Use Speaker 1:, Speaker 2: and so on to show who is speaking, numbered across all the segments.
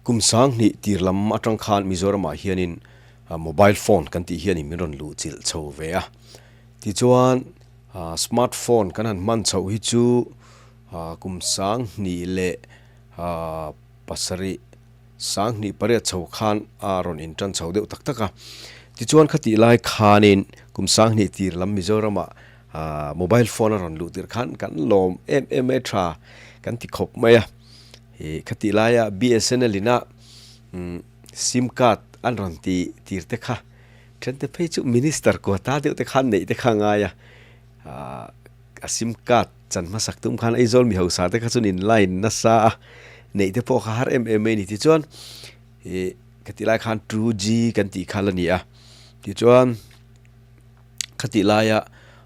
Speaker 1: Kum 2000 tir lam atang khan Mizoramah hianin mobile phone kan tih hianin min rawn luh chilh chho ve a. Tichuan smart phone kan han hman chhoh hi chu kum 2007, 2008 chho khan a rawn intan chho deuh tak tak a. Tichuan khatih lai khanin kum 2000 tir lam Mizoramah mobile phone a rawn luh tirh khan kan lawm em em mai tha kan ti khawp mai a. Ih khatih laia BSNL ina sim card an rawn tih tir te kha then te phei chu minister quota deuh te khan neih te kha a ngai a, a sim card chan hmasak tum khan Aizawl mi hausa te kha chuan in line nasa a, neih te pawh kha har em em mai a ni. Tichuan ih khatih lai khan 2G kan tih kha la ni a, tichuan khatih laia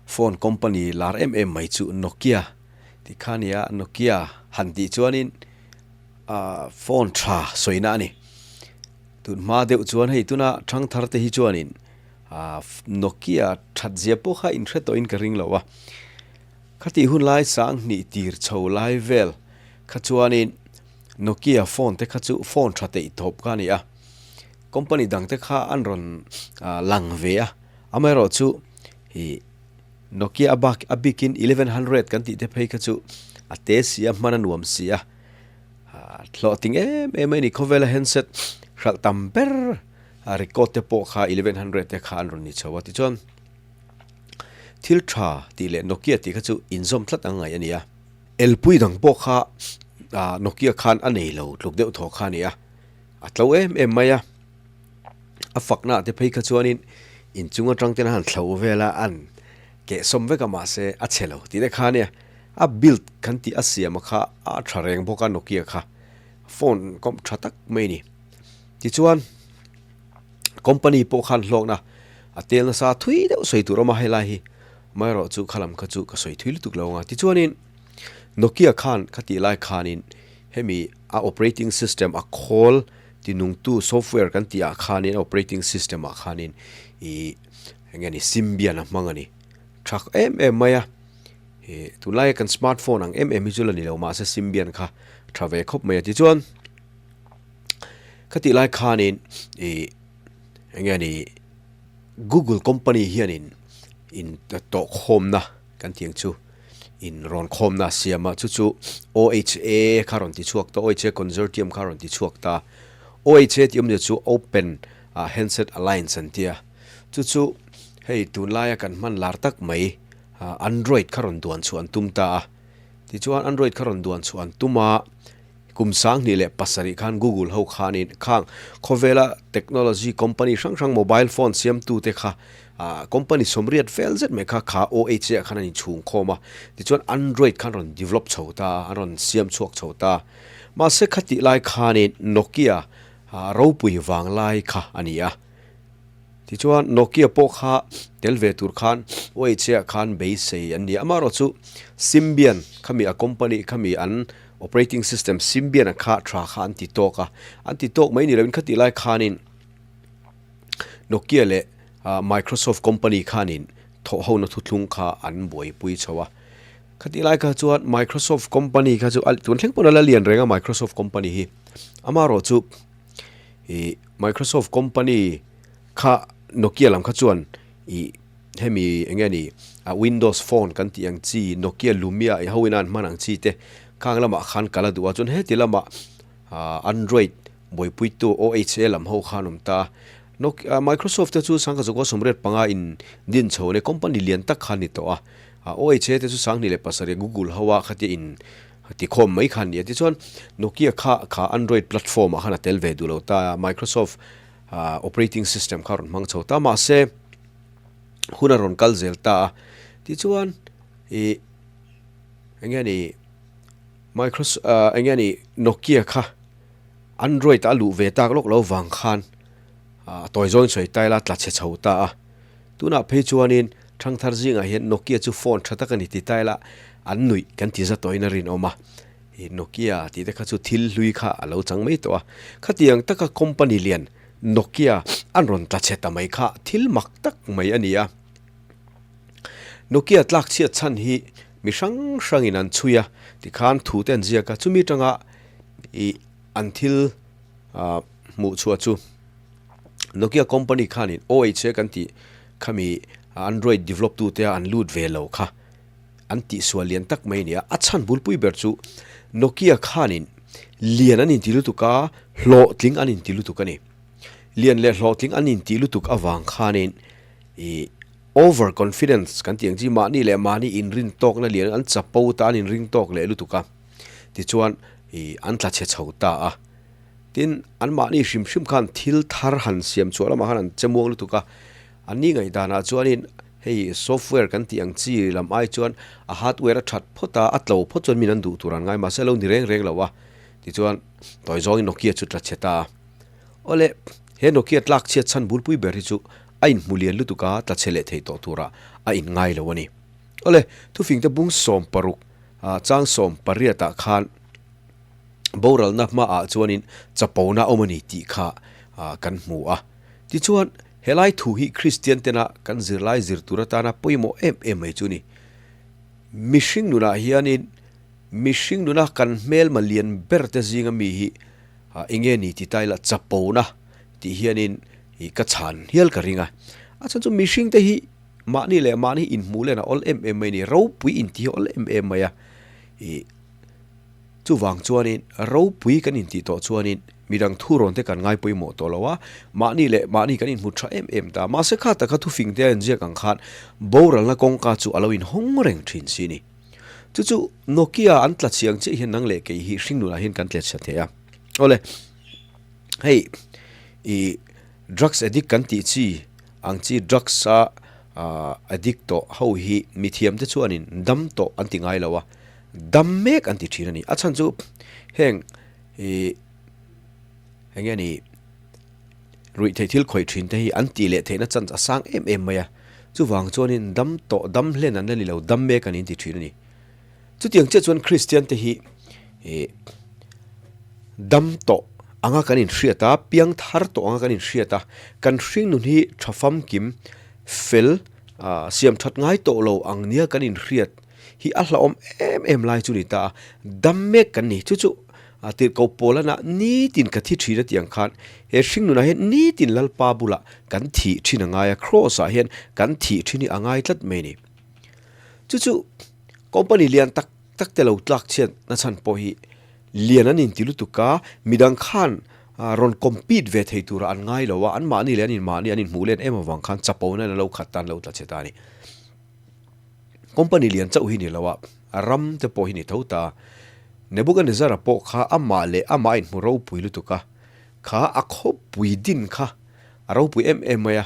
Speaker 1: phone company lar em em mai chu Nokia Ti kha nia Nokia han tih chuanin ah phone tha sawina a ni. Tun hma deuh chuan hei tuna thangthar te hi chuanin ah Nokia that zia pawh kha inhre tawhin ka ring lo a. Khatih hun lai 2000 tir chho lai vel kha chuanin Nokia phone te kha chu phone tha teih tawp kha a ni a. Company dang te kha an rawn lang ve a, amaherawhchu ih. Nokia a bak a bikin 1100 kan tih te phei kha chu a te si a, hman a nuam si a, hlawhting em em a ni. Khawvela handset hralh tam ber a record te pawh kha 1100 te kha an rawn ni chho a. Tichuan thil tha tih leh Nokia tih kha chu inzawm tlat ang ngaih a ni a. Elpui dang pawh kha Nokia khan a nei lo tluk deuh thaw kha a ni a, a tlo em em mai a. A fakna te phei kha chuanin inchung atang ten a han thlo vel a, an kehsawm vek a mahse a chhe lo tih te kha ania. A build kan tih a siam a kha a tha reng bawk a Nokia kha phone kawm tha tak mai a ni. Tichuan company pawh khan hlawkna a tel nasa thui deuh sawi tur awm a helai hi amaherawh chu khalam kha chu ka sawi thui lutuk lo ang a. Tichuanin Nokia khan khatih lai khanin hemi a operating system a khawl Tinungtu software kan tih ah khanin operating system ah khanin ih eng nge ni Symbian a hmang a ni. Tha em em mai a, ih tunlaia kan smartphone ang em em hi chu la ni lo mahse Symbian kha tha ve khawp mai a. Tichuan khatih lai khanin ih eng nge ni Google company hianin in tawhkhawmna kan tih ang chu. In rawn khawmna a siam a, chu chu OHA kha rawn ti chhuak ta, OHA Consortium kha rawn ti chhuak ta. OHA tih awmzia chu Open Handset Alliance an tia. Chu chu hei tunlaia kan hman lar tak mai Android kha rawn duan chhuah an tum ta a. Tichuan Android kha rawn duan chhuah an tum a, kum 2007 khan Google ho khanin khang khawvela technology company hrang hrang mobile phone siamtute kha company 80 vel zet mai kha kha OHA ah khan an inchhung khawm a, tichuan Android khan rawn develop chho ta a, an rawn siam chhuak chho ta. Mahse khatih lai khanin Nokia ropui vang lai kha a ni a. Tichuan Nokia pawh kha tel ve tur khan OHA ah khan beisei an ni a, amaherawhchu Symbian khami a company khami an operating system Symbian a kha tha kha an ti tawk a, an ti tawk mai ni loin khatih lai khanin Nokia leh Microsoft company khanin thawh hona thuthlung kha an buaipui chho a. Khatih lai kha chuan Microsoft company kha chu tun thleng pawn a la lian reng a Microsoft company hi. Amaherawhchu ih Microsoft company kha Nokia lam kha chuan ih hemi eng nge ni a Windows phone kan tih ang chi Nokia Lumia i ho ina an hman ang chi te khang lamah khan kal a duh a chuan heti lamah ah Android buaipuitu OHA lam ho khan awm ta a. Microsoft te chu 1985 in din chho ania company lian tak kha a ni tawh a OHA te chu 2007 Google ho a khatia in Tikhawm mai kha a ni a. Tichuan, Nokia kha kha Android platform ah khan a tel ve duh lo ta a, Microsoft operating system kha a rawn hmang chho ta. Mahse, hun a rawn kal zel ta a. Tichuan, ih eng nge ni Microsoft eng nge ni Nokia kha Android a luh ve tak lawk lo vang khan a tawi zawng sawi ta ila tla chhe chho ta a. Tunah phei chuanin Thangthar zingah hian Nokia chu phone tha tak a ni ti ta ila an nuih kan ti za tawhin a rinawm a. Ih Nokia tih te kha chu thil hlui kha a lo chang mai tawh a. Khatiang taka company lian Nokia an rawn tla chhe ta mai kha thil mak tak mai a ni a. Nokia tlak chhiat chhan hi mi hrang hrangin an chhui a tikhan thu te an ziak a. Chumi tanga ih an thil. hmuh chhuah chu Nokia company khanin OHA kan tih khami Android develop tute a an lut ve lo kha an tihsual lian tak mai a ni a. A chhan bulpui ber chu Nokia khanin lian an inti lutuk a, hlawhtling an inti lutuk a ni. Lian leh hlawhtling an inti lutuk avang khanin ih over confidence kan tih ang chi mahni leh mahni inrin tawkna lian an chapo ta an inring tawk leh lutuk a, tichuan ih an tla chhe chho ta a. Tin, anmahni hrim hrim khan thil thar han siam chhuah lamah khan an che muang lutuk a, anni ngaihdanah chuanin hei software kan tih ang chi lam ai chuan a hardware a that phawt a, a tlo phawt chuan min an duh tur an ngai mahse a lo ni reng reng lo a, tichuan tawi zawngin Nokia chu tla chhe ta a. Awle, he Nokia tlak chhiat chhan bulpui ber hi chu a inhmu lian lutuk a, tla chhe leh thei tawh turah a inngai lo a ni. Awle, thufingte bung 16, chang 18 ah khan boralna hmaah chuanin chapona awm a ni tih kha kan hmu a. Tichuan, helai thu hi Kristian tena kan zirlai zir tur atana pawimawh em em mai chu a ni. Mihring nunah hianin mihring nuna kan hmelma lian ber te zinga mi hi eng nge ni ti ta ila chapona tih hianin ka chhan hial ka ring a. A chhan chu mihring te hi mahni leh mahni inhmuh len a awl em em mai a ni, ropui intih hi a awl em em mai a. Chuvang chuanin ropui kan intih tawh chuanin midang thurawn te kan ngai pawimawh tawh lo a, mahni leh mahni kan inhmu tha em em ta. Mahse kha taka thufing te a inziak ang khan boralna kawngka chu a lo inhawng reng thin si ni. Chu chu Nokia an tla chiang chiah hian nang leh kei hi hringnunah hian kan tletchhe thei a. Awle, hei i drugs addict kan tih chi ang chi drugs a addict tawh ho hi mithiam te chuanin dam tawh an ti ngai lo a. Dam mek an ti thin a ni. A chhan chu heng ih eng nge ni ruih theih thil khawih thin te hi an tih leh theihna chance a sang em em mai a. Chuvang chuanin dam tawh dam hlen an la ni lo dam mek an inti thin a ni. Chutiang chiah chuan Kristian te hi ih dam tawh anga kan inhriat a, piang thar tawh anga kan inhriat a, kan hringnun hi tha famkim fel ah siam that ngai tawh lo ang nia kan inhriat hi a hlauhawm em em lai chu ni ta a, dam mek kan ni. Chu chu tirhkoh Paulana nitin ka thi thin a tih ang khan he hringnunah hian nitin Lalpa bulah kan thih thin a ngai a, Kraws ah hian kan thih thin hi a ngai tlat mai a ni. Chu chu company lian tak tak te lo tlak chhiat na chhan pawh hi lian an inti lutuk a, midang khan rawn compete ve thei tura an ngai lo a, anmahni leh an inmahni an inhmuh len em avang khan chapona in a lo khat tan lo tla chhe ta a ni. Company lian chauh hi ni lo a, ram te pawh hi ni tho ta. Nebuchadnezzar-a pawh kha amah leh amah a inhmu ropui lutuk a, kha a khawpui din kha a ropui em em mai a,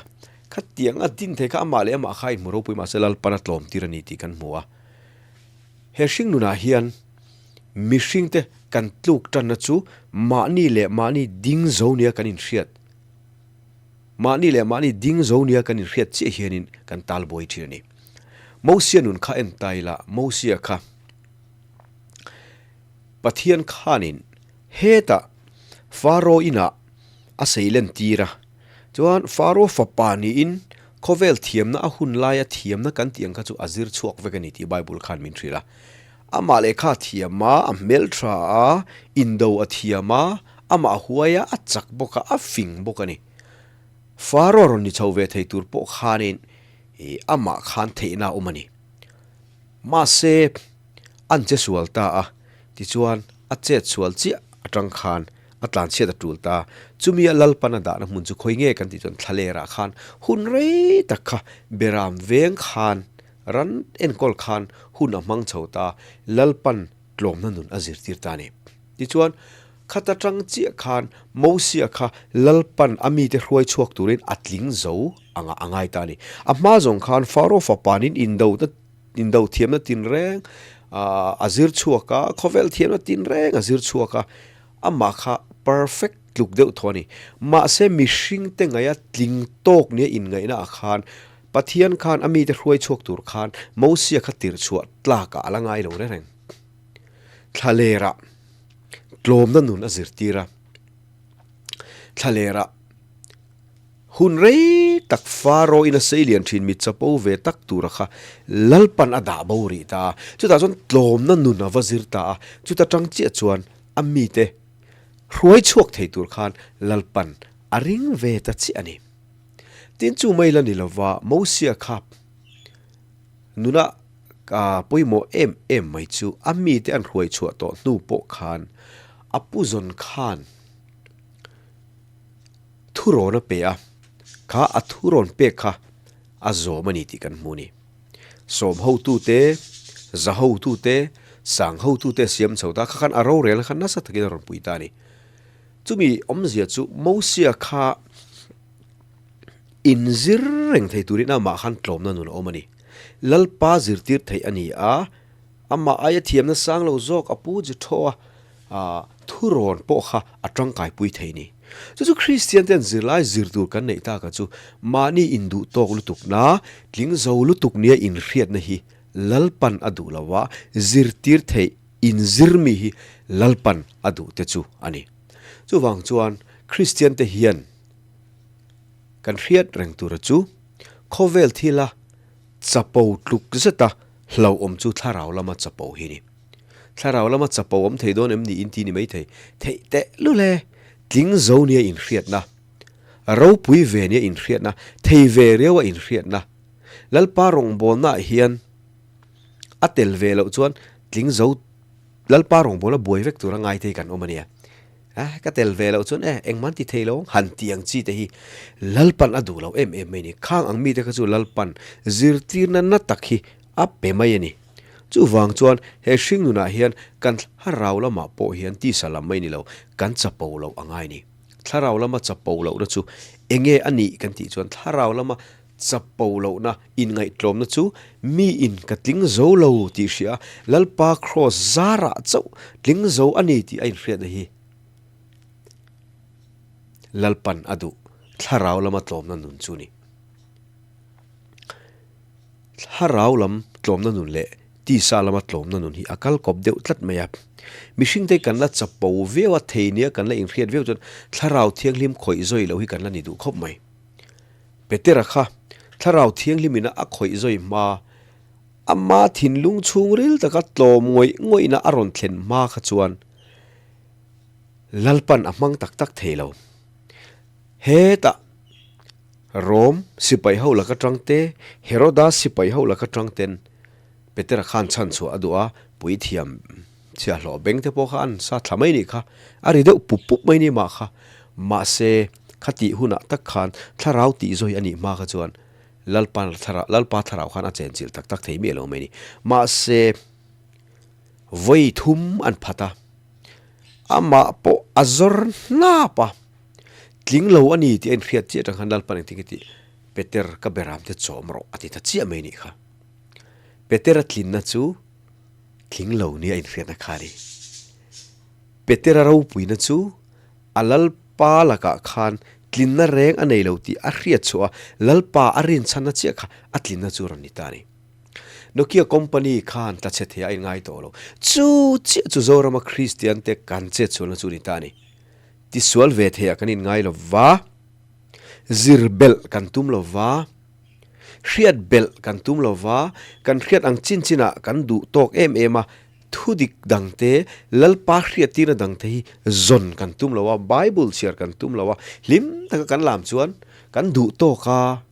Speaker 1: khatiang a din thei kha amah leh amah kha a inhmu ropui mahse Lalpan a tlawm tir a ni tih kan hmu a. He hring nunah hian mihringte kan tluk tanna chu mahni leh mahni ding zo nia kan inhriat. Mahni leh mahni ding zo nia kan inhriat chiah hianin kan tal buai thin a ni. Mosia nun kha en ta ila, Mosia kha Pathian khanin hetah Faro inah a seilen tir a, chuan Faro fapa niin khawvel thiamna a hun laia thiamna kan tih ang kha chu a zir chhuak vek a ni tih Bible khan min hrilh a. Amah lehkha a thiam a, a hmeltha a, indo a thiam a, amah a huai a, a chak bawk a, a fing bawk a ni. Faro rawn ni chho ve thei tur pawh khanin ih amah khan theihna a awm a ni. Mahse, an che sual ta a, tichuan a chet sual chiah atang khan a tlanchhiat a tul ta. Chumi a Lalpan a dahna hmun chu khawi nge kan tih chuan thlalerah khan hun rei tak kha Beram veng khan Ran enkawl khan hun a hmang chho ta, Lalpan tlawmna nun a zirtir ta a ni. Tichuan, khata tang chiah khan Mosia kha Lalpan a mite hruai chhuak turin a tling zo anga a ngai ta a ni. A hma zawng khan Faro fapanin indo indo thiamna tinreng a zir chhuak a, khawvel thiamna tinreng a zir chhuak a, amah kha perfect tluk deuh thaw a ni. Mahse mihringte ngaia tling tawk nia inngaihna ah khan Pathian khan a mite hruai chhuak tur khan Mosia kha tirh chhuah tlakah a la ngai lo reng reng. Thlalerah tlawmna nun a zirtir a, thlalerah hun rei tak Faro in a sei lian thin mi chapo ve tak tura kha Lalpan a dah bo rih ta a, chutah chuan tlawmna nun a va zir ta a, chuta tang chiah chuan a mite. Hruai chhuak thei tur khan Lalpan a ring ve ta chiah a ni. Tin chu mai la ni lova Mosia kha nuna pawimawh em em mai chu a mite an hruai chhuah tawh hnu pawh khan a pu zawn khan thurawn a pe a, kha a thurawn pek kha a zawm a ni tih kan hmu a ni. Sawm hotute, za hotute, sang hotute a siam chho ta, kha khan a rorel kha nasa takin a rawn pui ta a ni. Chumi awmzia chu Mosia kha inzir reng thei turin amah khan tlawmna nun a awm a ni. Lalpa zirtir theih a ni a, amah aia thiamna sang lo zawk a pu Jethro-a thurawn pawh kha a tangkaipui thei ni. Chu chu Kristian ten zirlai zir tur kan neih taka chu mahni induh tawk lutukna, tling zo lutuk nia inhriatna hi Lalpan a duh lo a, zirtir theih inzir mi hi Lalpan a duh te chu a ni. Chuvang chuan Kristian te hian kan hriat reng tura chu khawvel thila chapo tluk zeta hlauhawm chu thlarau lama chapo hi ni. Thlarau lama chapo awm thei dawn em ni in ti ni mai thei. Theih teh lul e, tling zo nia inhriatna, ropui ve nia inhriatna, thei ve riau a inhriatna. Lalpa rawngbawlnaah hian a tel ve loh chuan tling zo Lalpa rawngbawlna buai vek tura ngai te hi kan awm a nia. Eh, ka tel ve loh chuan eh, engmah an ti thei lo ang han ti ang chi te hi Lalpan a duh lo em em mai a ni. Khang ang mite kha chu Lalpan zirtirna na tak hi a pe mai a ni. Chuvang chuan he hring nunah hian kan thlarau lamah pawh hian tisa lam mai ni lo, kan chapo loh a ngai ni. Thlarau lama chapo lohna chu enge a nih kan tih chuan thlarau lama chapo lohna inngaihtlawmna chu miin ka tling zo lo tih hria a, Lalpa Kraws zarah chauh tling zo a ni tih a inhriatna hi Lalpan a duh thlarau lama tlawmna nun chu a ni. Thlarau lam tlawmna nun leh tisa lama tlawmna nun hi a kal kawp deuh tlat mai a. Mihringte kan la chapo viau a, thei nia kan la inhriat viau chuan Thlarau Thianghlim khawih zawi lo hi kan la ni duh khawp mai. Petera kha Thlarau Thianghlim ina a khawih zawi hma, ama thinlung chhungril taka tlawm ngawih ngawihna a rawn thlen hma kha chuan Lalpan a hmang tak tak thei lo. Hetah. Rom sipai ho laka tang te, Heroda sipai ho laka tang ten Petera khan chhan chhuah a duh a, puithiam chhiahhlawh beng te pawh kha an sa thla mai nih kha, a ri deuh pup pup mai ni mah kha. Mahse, khatih hunah tak khan thlarau tih zawi a nih hma kha chuan Lalpa thlarau, Lalpa thlarau khan a chenchilh tak tak thei miah lo mai ni. Mahse, vawi thum an phat a, amah pawh a zawr hnap a. Tling lo a ni tih a inhriat chiah atang khan Lalpan engtin nge tih Peter ka beram te chawm rawh a ti ta chiah mai nih kha. Peter a tlinna chu tling lo nia inhriatna kha a ni. Peter a ropuina chu a Lalpa lakah khan tlinna reng a nei lo tih a hriat chhuah a, Lalpa a rinchhanna chiah kha a tlinna chu rawn ni ta a ni. Nokia company khan tla chhe thei a inngai tawh lo. Chu chiah chu Zorama Kristian te kan chetsualna chu a ni ta a ni. Tisual ve theiah kan inngai lo va, zir belh kan tum lo va, hriat belh kan tum lo va, kan hriat ang chin chinah kan duh tawk em em a, thu dik dangte, Lalpa hriattirna dangte hi zawn kan tum lo a, Bible chhiar kan tum lo a, hlim taka kan lam chuan kan duh tawk a,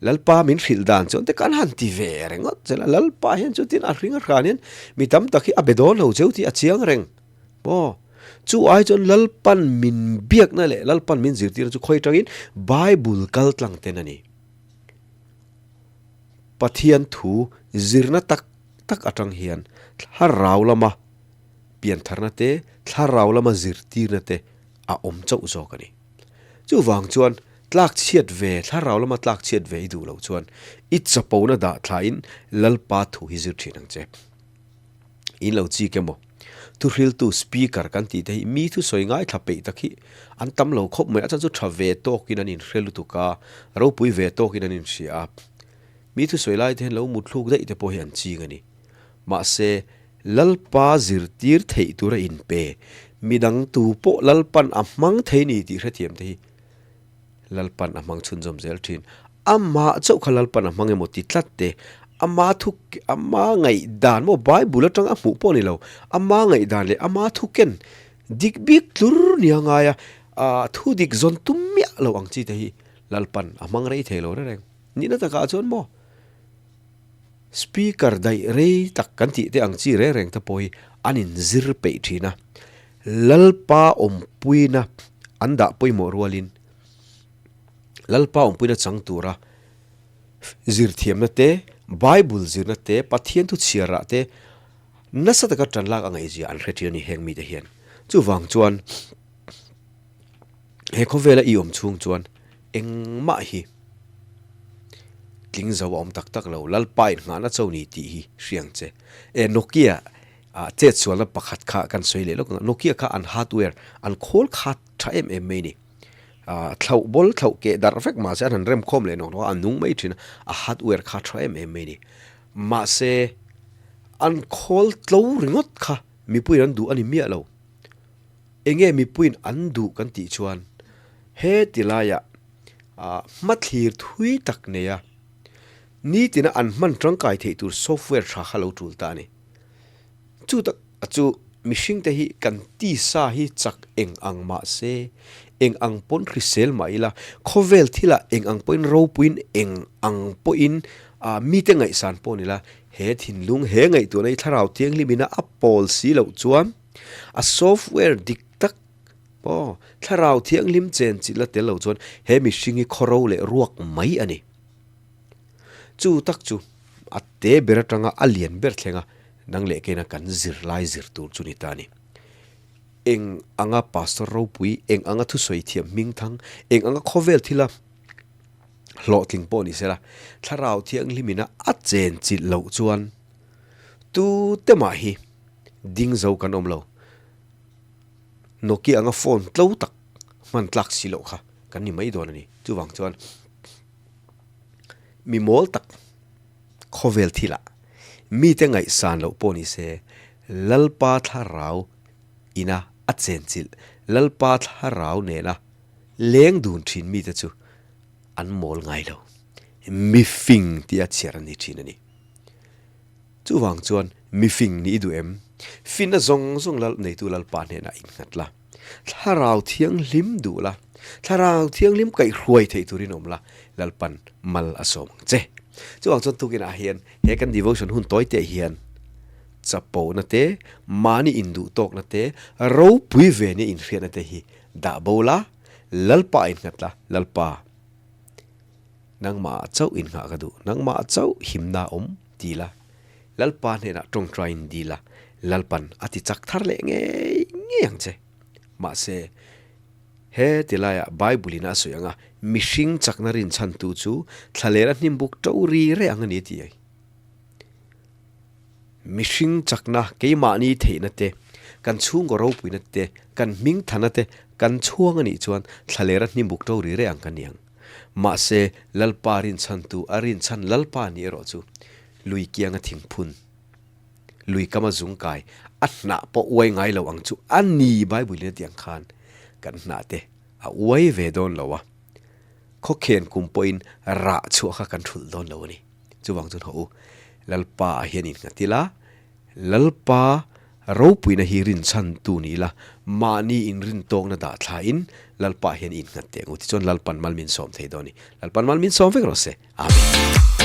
Speaker 1: Lalpa min hrilh dan chuan te kan han ti ve ringawt zel a, Lalpa hian chutin a hring a hran hian mi tam tak hi a be dawn lo cheu tih a chiang reng. Maw? Chu ai chuan Lalpan min biakna leh Lalpan min zirtirna chu khawi atangin Bible kal tlang ten a ni. Pathian thu zirna tak tak atang hian thlarau lama piantharna te, thlarau lama zirtirna te a awm chauh zawk a ni. Chuvang chuan tlak chhiat ve, thlarau lama tlak chhiat ve i duh loh chuan i chapona dah thlain Lalpa thu hi zir thin ang che. In lo chik emaw? Thuhriltu speaker kan tih te hi mi thusawi ngaithla peih tak hi an tam lo khawp mai. A chhan chu tha ve tawkin an inhre lutuk a, ropui ve tawkin an inhria a. Mi thusawi lai te hian lo mutthluk daih te pawh hi an ching a ni. Mahse, Lalpa zirtir theih tura inpe, midang tu pawh Lalpan a hmang thei ni tih hrethiam te hi Lalpan a hmang chhunzawm zel thin. Amah chauh kha Lalpan a hmang emaw ti tlat te, ama thu, ama ngaihdan maw Bible atanga a hmuh pawh ni lo, ama ngaihdan leh ama thu ken. Dik bik tlur nia ngai a, thu dik zawn tum miah lo ang chi te hi Lalpan a hmang rei thei lo reng reng. Nihna takah chuan maw Speaker daih rei tak kan tih te ang chi reng reng te pawh hi an inzir peih thin a, Lalpa awmpuina an dah pawimawh rualin Lalpa awmpuina chang tura zirthiamna te, Bible zirna te, Pathian thu chhiarah te nasa taka tan lak a ngaihzia an hre thin a ni heng mite hian. Chuvang chuan he khawvela i awm chhung chuan engmah hi tling zo a awm tak tak lo, Lalpa inngahna cho ni tih hi hriang che. E Nokia ah chetsualna pakhat kha kan sawi leh lawk ang a, Nokia kha an hardware, an khawl kha tha em em mai a ni. Thlauh bawl thlauh keh darh vek mahse an han rem khawm leh nawk nawk a, a nung mai thin a, a hardware kha tha em em mai a ni. Mahse an khawl tlo ringawt kha mipuiin an duh a ni miah lo. Enge mipuiin an duh kan tih chuan he ti laiah hmathlir thui tak nei a, nitina an hman tangkai theih tur software tha kha lo tul ta a ni. Chu tak chu mihringte hi kan tisa hi chak eng ang mah se, eng ang pawn hrisel mah ila, khawvel thilah eng ang pawhin ropuiin eng ang pawhin mite ngaihsan pawh ni la, he thinlung, he ngaihtuahna hi thlarau thianghlim ina a pawl si loh chuan a software dik tak aw thlarau thianghlim chen chilh la tel lo chuan he mihring hi khawro leh ruak mai a ni. Chu tak chu a te ber atanga a lian ber thleng a, nang leh keina kan zirlai zir tur chu ni ta a ni. Eng anga pastor ropui, eng anga thusawi thiam hming thang, eng anga khawvel thila hlawhtling pawh ni sela, thlarau thianghlimina a chen chilh loh chuan tu te mah hi ding zo kan awm lo. Nokia anga phone tlo tak hman tlak si loh kha kan ni mai dawn a ni. Chuvang chuan. Mi mawl tak khawvel thilah mite ngaihsan loh pawh ni se, Lalpa thlarau ina a chenchilh, Lalpa thlarau nena leng dun thin mite chu an mawl ngai lo. Mifing tia chhiar an ni thin a ni. Chuvang chuan mifing nih i duh em? Finna zawng zawng lal neitu Lalpa hnenah innghat la. Thlarau Thianghlim duh la, Thlarau Thianghlim kaihhruai theih turin awm la, Lalpan mal a sawm ang che. Chuvang chuan tukinah hian he kan devotion hun tawi teh hian chapona te, mahni induh tawkna te, ropui ve nia inhriatna te hi dah bo la, Lalpa innghat la, Lalpa nangmah chauh innghah ka duh, nangmah chauh himna awm ti la, Lalpa hnenah tawngtaiin dil a, Lalpan a ti chak thar leh ngei ngei ang che. Mahse, he ti laiah Bible-in a sawi ang a, mihring chakna rinchhantu chu thlalera hnimbuk to ri reh ang a ni ti ai. Mihring chakna, keimahni theihna te, kan chhungkaw ropuina te, kan hmingthana te kan chhuang a nih chuan thlalera hnimbuk to ri reh ang kan ni ang. Mahse, Lalpa rinchhantu a rinchhan Lalpa ni erawh chu lui kianga thingphun, lui kama zung kai, a hnah pawh uai ngai lo ang chu a ni Bible in a tih ang khan kan hnah te a uai ve dawn lo a, khawkhen kum pawhin rah chhuah kha kan thulh dawn lo a ni. Chuvang chuan hawh u, Lalpa ah hian innghat ila, Lalpa ropuina hi rinchhantu ni ila, mahni inrintawkna dah thlain Lalpa ah hian innghat teh ang u. Tichuan Lalpan mal min sawm thei dawn a ni. Lalpan mal min sawm vek rawh se. Amen.